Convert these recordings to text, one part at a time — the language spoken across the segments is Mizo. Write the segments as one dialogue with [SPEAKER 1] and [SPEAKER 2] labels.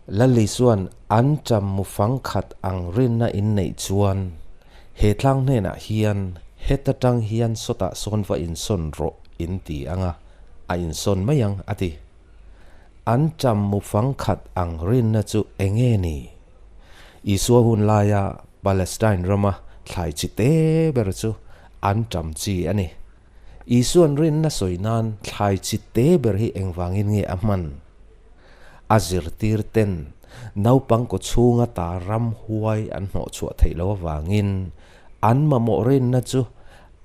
[SPEAKER 1] Lali chuan an ṭam mu fang khat ang rinna in neih chuan he tlang hnenah hian heta ṭang hian sawtah sawn va insawn rawh in ti ang a, a insawn mai ang a ti. An ṭam mu fang khat ang rinna chu enge ni? Isua hun laia Palestine rama thlai chi te ber chu an ṭam chi a ni. Isua'n rinna sawi nan thlai chi te ber hi engvangin nge a hman? A zirtir ten naupang kaw chhunga ta ramhuai an hnawhchhuah theih loh avangin an mamawh rinna chu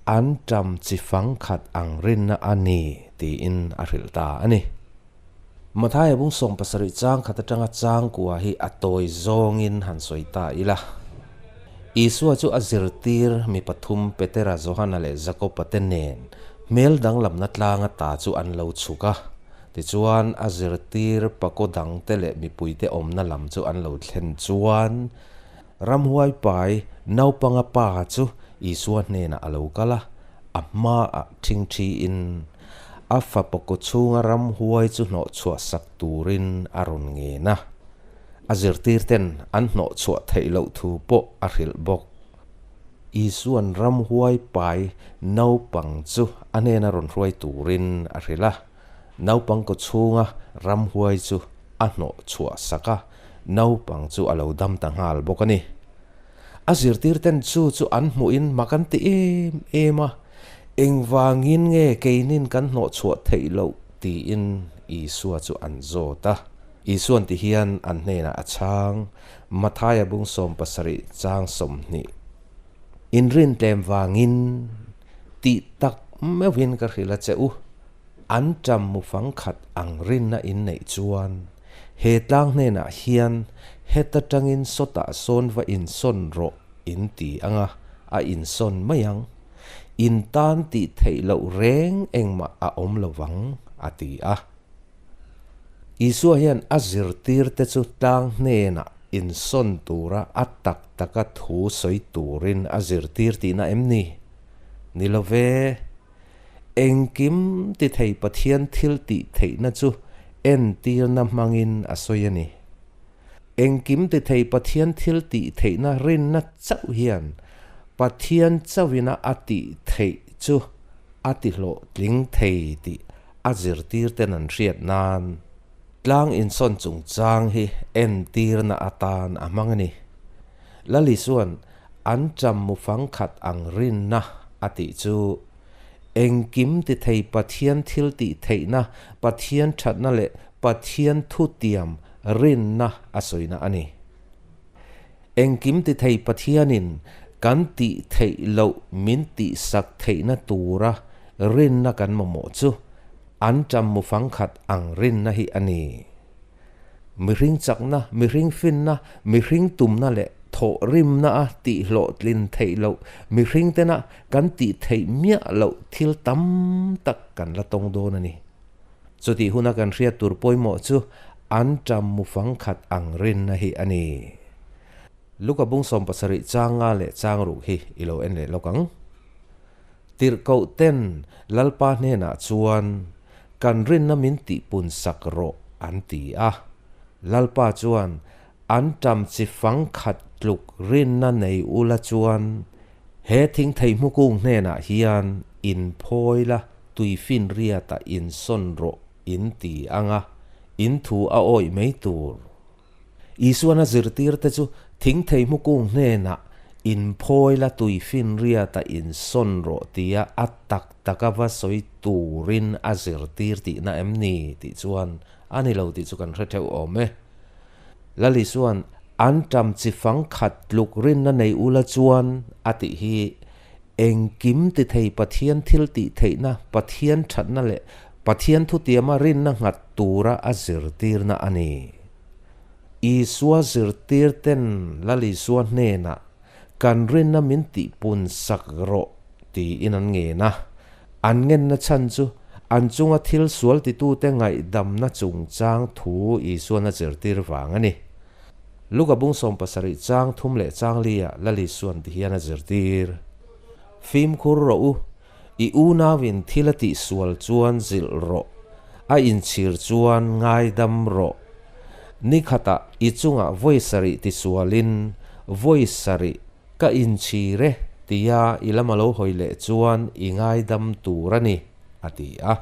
[SPEAKER 1] an ṭam chi fang khat ang rinna a ni tiin a hrilh ta a ni. Mathaia bung 70 chang khat atanga chang kua hi a tawi zawngin han sawi ta ila. Isua chu a zirtir mi pathum Petera, Johana leh Jakoba te nen hmel danglamna tlanga ta chu an lo chhuk a. Tichuan a zirtir pakaw dangte leh mipuite awmna lam chu an lo thlen chuan ramhuai pai naupanga pa chu Isua hnenah a lo kal a, a hmaah thingthiin a fapa kaw chhunga ramhuai chu hnawhchhuah sak turin a rawn ngen a, a zirtirten an hnawhchhuah theih loh thu pawh a hrilh bawk. Isua'n ramhuai pai naupang chu a hnena rawn hruai turin a hrilh a, naupang kaw chhunga ramhuai chu a hnawhchhuah sak a, naupang chu a lo dam ta nghal bawk a ni. A zirtirten chu chu an hmuhin mak an ti em em a, Engvangin nge keinin kan hnawhchhuah theih loh? tiin Isua chu an zawt a. Isua'n ti hian an hnenah a chhang, Mathaia bung 70 chang 20. Inrin tlem vangin tih tak meuhin ka hrilh a che u, an ṭam mu fang khat ang rinna in neih chuan he tlang hnenah hian heta ṭangin sawtah sawn va insawn rawh in ti ang a, a insawn mai ang. In tan tih theih loh reng engmah a awm lo vang, a ti a. Isua hian a zirtirte chu tlang hnenah insawn tura a tak taka thu sawi turin a zirtir tihna em ni? Ni lo ve. Engkim ti thei Pathian thil tih theihna chu entirna hmangin a sawi a ni. Engkim ti thei Pathian thil tih theihna rinna chauh hian Pathian chauhina a tih theih chu a ti hlawhtling thei tih a zirtirten an hriat nan tlang insawn chungchang hi entirna atan a hmang a ni. Lali chuan an ṭam mu fang khat ang rinna a tih chu engkim ti thei Pathian thil tih theihna, Pathian ṭhatna leh Pathian thutiam rinna a sawina a ni. Engkim ti thei Pathianin kan tih theih loh min tihsak theihna tura rinna kan mamawh chu an ṭam mu fang khat ang rinna hi a ni. Mihring chakna, mihring finna, mihring tumna leh thawhrimna a tihhlawhtlin theih loh mihring tena kan tih theih miah loh thil tam tak kan la tawng dawn a ni. Chutih huna kan hriat tur pawimawh chu an ṭam mu fang khat ang rinna hi a ni. Luka bung 70 chang nga leh chang ruk hi i lo en leh lawk ang. Tirhkoh ten Lalpa hnenah chuan kan rinna min tihpun sak rawh an ti a. Lalpa chuan an ṭam chi fang khat tluk rinna nei ula chuan he thing thei hmukung hnenah hian in phawi la tuifin riatah in sawn rawh in ti ang a, in thu a awih mai tur. Isuan a zirtirte chu thing thei hmukung hnenah in phawi la tuifin riatah in sawn rawh tia a tak taka va sawi turin a zirtir tihna em ni tih chuan a ni lo tih chu kan hre theuh awm e. Lali chuan an ṭam chi fang khat tluk rinna nei ula chuan a tih hi engkim ti thei Pathian thil tih theihna, Pathian ṭhatna leh Pathian thutiama rinna nghat tura a zirtirna a ni. Isua zirtirten Lal Isua hnenah kan rinna min tihpun sak rawh tiin an ngen a. An ngenna chhan chu an chunga thil sual titute ngaihdamna chungchang thu Isuan a zirtir vang a ni. Luka bung 70 chang thum leh chang liah Lal Isuan ti hian a zirtir. Fimkhur rawh u, i unauin thil a tihsual chuan zilh rawh, a inchhir chuan ngaidam rawh. Ni khatah i chungah vawi sarih tisualin vawi sarih ka inchhir e tia i lam a lo hawi leh chuan i ngaidam tur a ni, a ti a.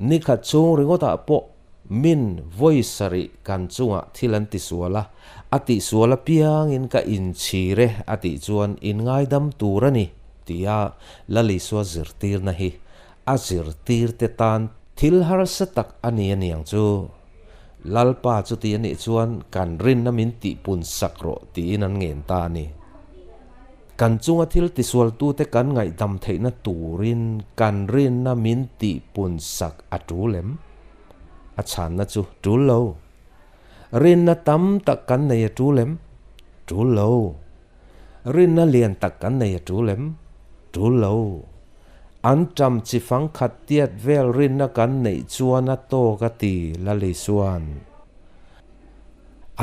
[SPEAKER 1] Ni khat chhung ringawtah pawh min vawi sarih kan chungah thil an tisual a, a tihsual apiangin ka inchhir e a tih chuan in ngaidam tur a ni tia Lalisua zirtirna hi a zirtirte tan thil harsa tak a ni a niang chu. Lalpa chuti a nih chuan kan rinna min tihpun sak rawh tiin an ngen ta a ni. Kan chunga thil tisualtute kan ngaihdam theihna turin kan rinna min tihpun sak a tul em? A chhanna chu tul lo. Rinna tam tak kan nei a tul em? Tul lo. Rinna lian tak kan nei a tul em? Tul lo. An ṭam chi fang khat tiat vel rinna kan neih chuan a tawk a ti Lalisuan.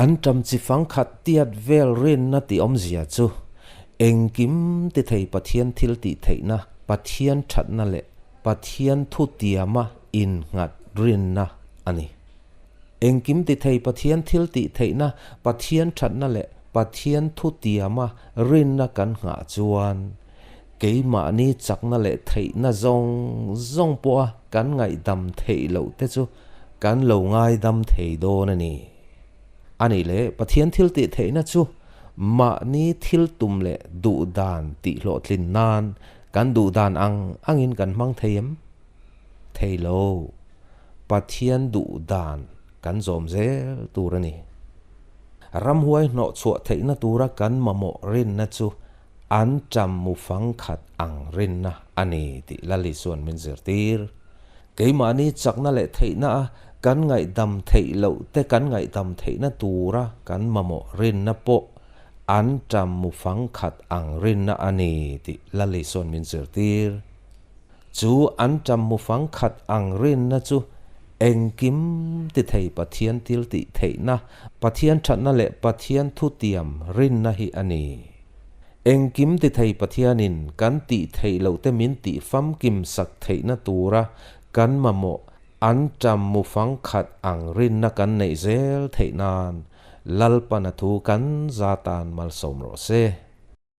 [SPEAKER 1] An ṭam chi fang khat tiat vel rinna tih awmzia chu engkim ti thei Pathian thil tih theihna, Pathian ṭhatna leh Pathian thutiama innghat rinna a ni. Engkim ti thei Pathian thil tih theihna, Pathian ṭhatna leh Pathian thutiama rinna kan nghah chuan keimahni chakna leh theihna zawng zawng pawha kan ngaihdam theih loh te chu kan lo ngaidam thei dawn a ni. A nih leh Pathian thil tih theihna chu mahni thil tum leh duh dan tih hlawhtlin nan kan duh dan ang angin kan hmang thei em? Thei lo. Pathian duh dan kan zawm zel tur a ni. Ramhuai hnawh chhuah theihna tura kan mamawh rinna chu an ṭam mu fang khat ang rinna a ni tih Lali chuan min zirtir. Keimahni chakna leh theihna a kan ngaihdam theih loh te kan ngaihdam theihna tura kan mamawh rinna pawh an ṭam mu fang khat ang rinna a ni tih Lali chuan min zirtir. Chu an ṭam mu fang khat ang rinna chu engkim ti thei Pathian thil tih theihna, Pathian ṭhatna leh Pathian thutiam rinna hi a ni. Engkim ti thei Pathianin kan tih theih lohte min tih famkim sak theihna tura kan mamawh an ṭam mu fang khat ang rinna kan neih zel theih nan Lalpana thu kan za tan malsawm rawh se.